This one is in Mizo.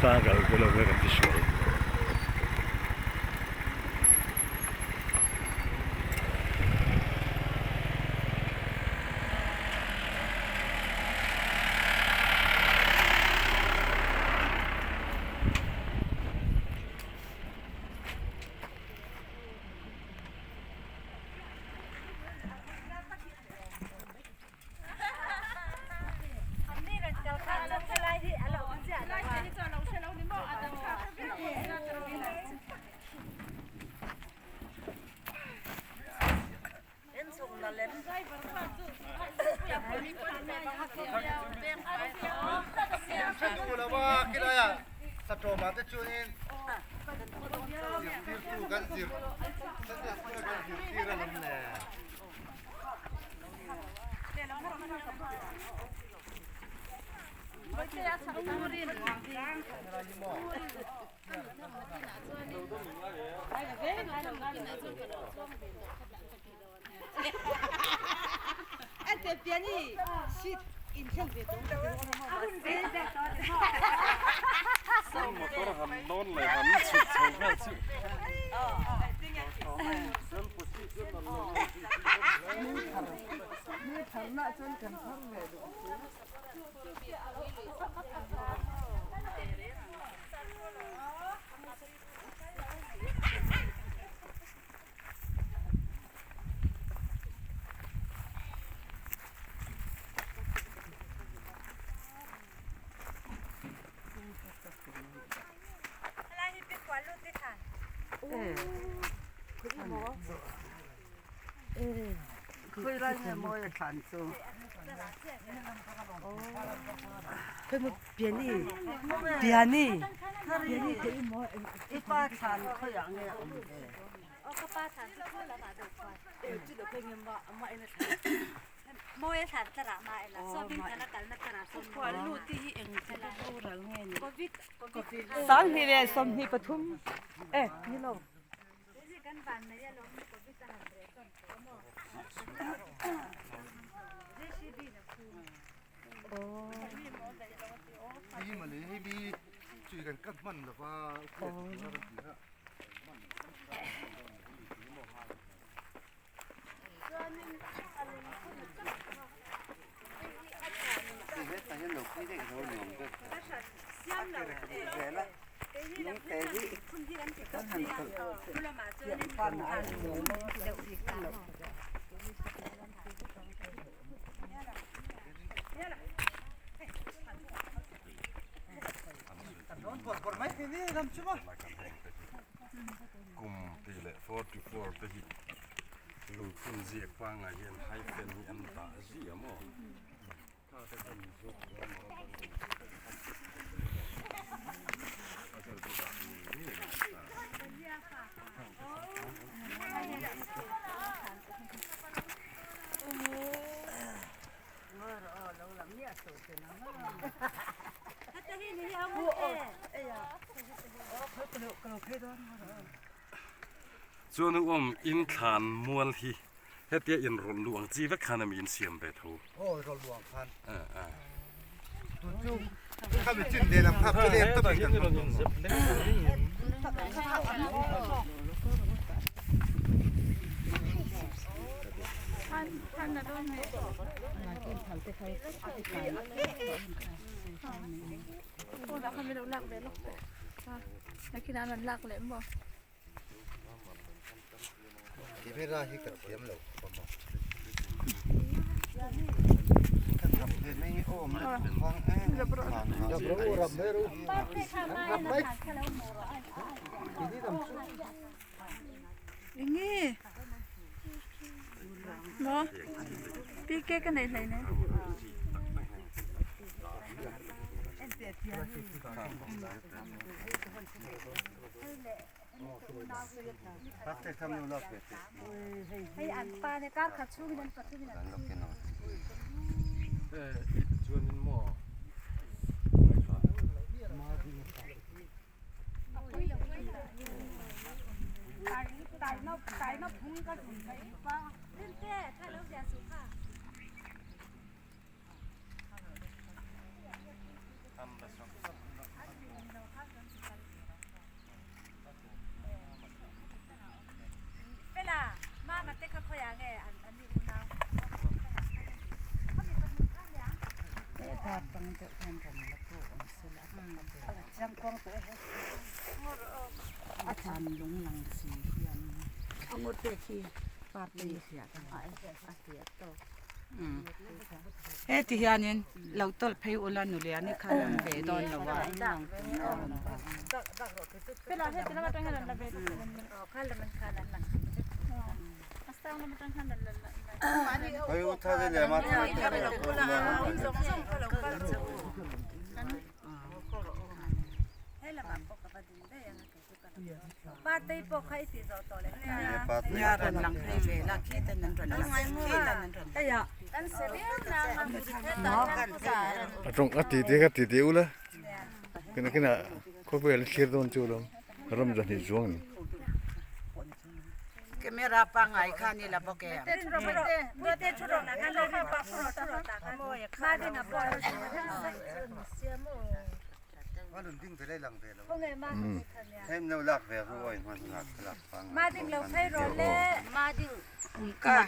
Remchang kal te lo nge kan ti sual. Motor han lawn leh han chhuk chho vel chu. Sanghnih leh 23 e ni lo. Kum tih leh 44 te hi lungphun ziak pangngai hian hyphen hi an dah ziah maw? Kha te chuan Mizo khuaa maw a chuan chu dah ngei ngei a ni ta. Chuan u awm in thlan mual hi hetia in rawlh luh ang chi vek khan a mi in siam ve tho. Aw rawlh luh ang khan. Tun chu khami chin lehlam kha pele ang takin kan hmang tawh lo. Camera hi ka thiam lo khawp a maw. Enge maw PK ka nei hlei nei. Hei an pa ne kar khat chhungin an pathumin an Chuanin maw Heti hianin lo tawlh phei ula nuliani kha lang ve dawn lo a. Nia rawn lang phei ve la khitan an rawn lang khitan an rawn A tawng a titi kha titi ula kina kina khawvel a thlir dawn chu lawm ram zahnih chuang a ni. Camera pangngai kha ni la bawk em?